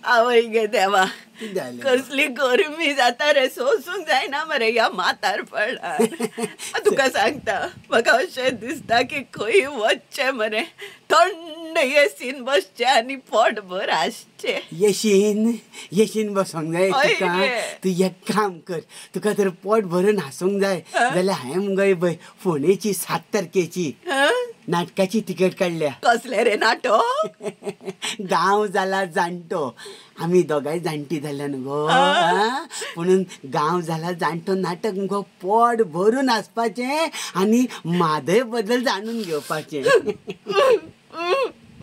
आवय गे देवा, कसली गरमी जाता रे, सोसूंक जायना मरे ह्या म्हातारपणार. तुका सांगता, म्हाका अशें दिसता की खंय वचचें मरे, थंड एसीन बसचें आनी पोटभर हांसचें. येशीन येशीन बसोंक जाय तुका. तूं एक काम कर, तुका तर पोट भरून हांसूंक जाय जाल्यार हांवें मुगो पळय फोंडेची 7 तारखेची नाटकाची तिकेट काडल्या. कसलें रे नाटक? गांव जाला जाणटो. आमी दोगांय जाणटी जाल्या न्हू गो, पुणून गांव जाला जाणटो नाटक मुगो पोट भरून हांसपाचें आनी म्हादय बद्दल जाणून घेवपाचें.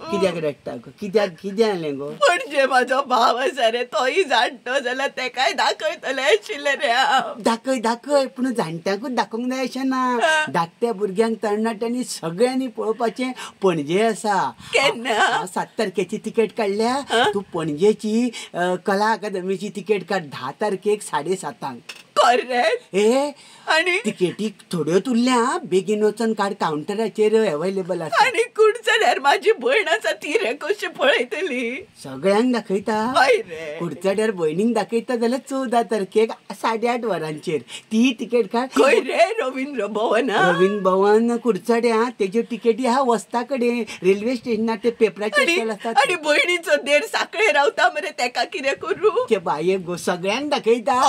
कित्याक रडटा गो? कित्याक कितें जालें गो? पणजे म्हाजो भाव आसा रे, तोय जाणटो जाल्यार तेकाय दाखयतलें आशिल्लें रे हांव. दाखय दाखय, पूण जाणट्यांकूच दाखोवंक जाय अशें ना, धाकट्या भुरग्यांक तरणाट्यांनी सगळ्यांनी पळोवपाचें. पणजे आसा केन्ना? 7 तारखेची तिकेट काडल्या. तूं पणजेची कला अकादमीची तिकेट काड 10 तारखेक 7:30. ए आनी तिकेटी थोड्योच उरल्या, बेगीन वचून काड, कावंटराचेर अवेलेबल आसा. आनी कुडचड्यार माझी भयण आसा ती रे कशी पळयतली? सगळ्यांक दाखयता. कुडचड्यार भयणीक दाखयता जाल्यार 14 तारखेक 8:30 वरांचेर ती तिकेट काड. खंय रे? रवींद्र भवन. रवींद्र भवन कुडचड्या, तेज्यो तिकेटी आहा वस्ता कडेन रेल्वे स्टेशनार, ते पेपराचेर आसता. आनी भयणीचो देर साखळे रावता मरे, तेका कितें करूं? ते बाये गो सगळ्यांक दाखयता.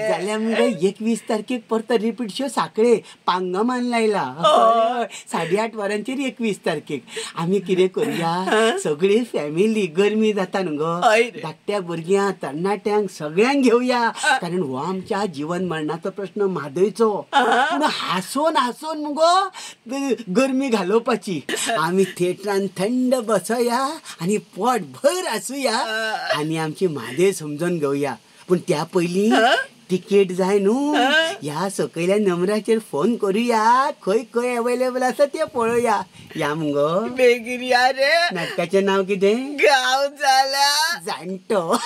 जाल्यार मुगो 21 तारखेक परत रिपीट शो साखळे पांगमान लायला 8:30 वरांचेर 21 तारखेक. आमी कितें करुया, सगळी फॅमिली, गरमी जाता न्हू गो, धाकट्या भुरग्यांक तरणाट्यांक सगळ्यांक घेवया, कारण हो आमच्या जिवन मरणाचो प्रश्न म्हादयचो. पूण हांसून हांसून मुगो गरमी घालोवपाची. आमी थिएटरान थंड बसया आनी पोट भर हांसुया आनी आमची म्हादय समजून घेवया. पूण त्या पयलीं तिकेट जाय न्हू, ह्या सकयल्या नंबराचेर फोन करुया, खंय खंय अवेलेबल आसा ते पळोवया. या मुगो बेगीन या रे. नाटकाचें नांव कितें? गांव जाला जाणटो.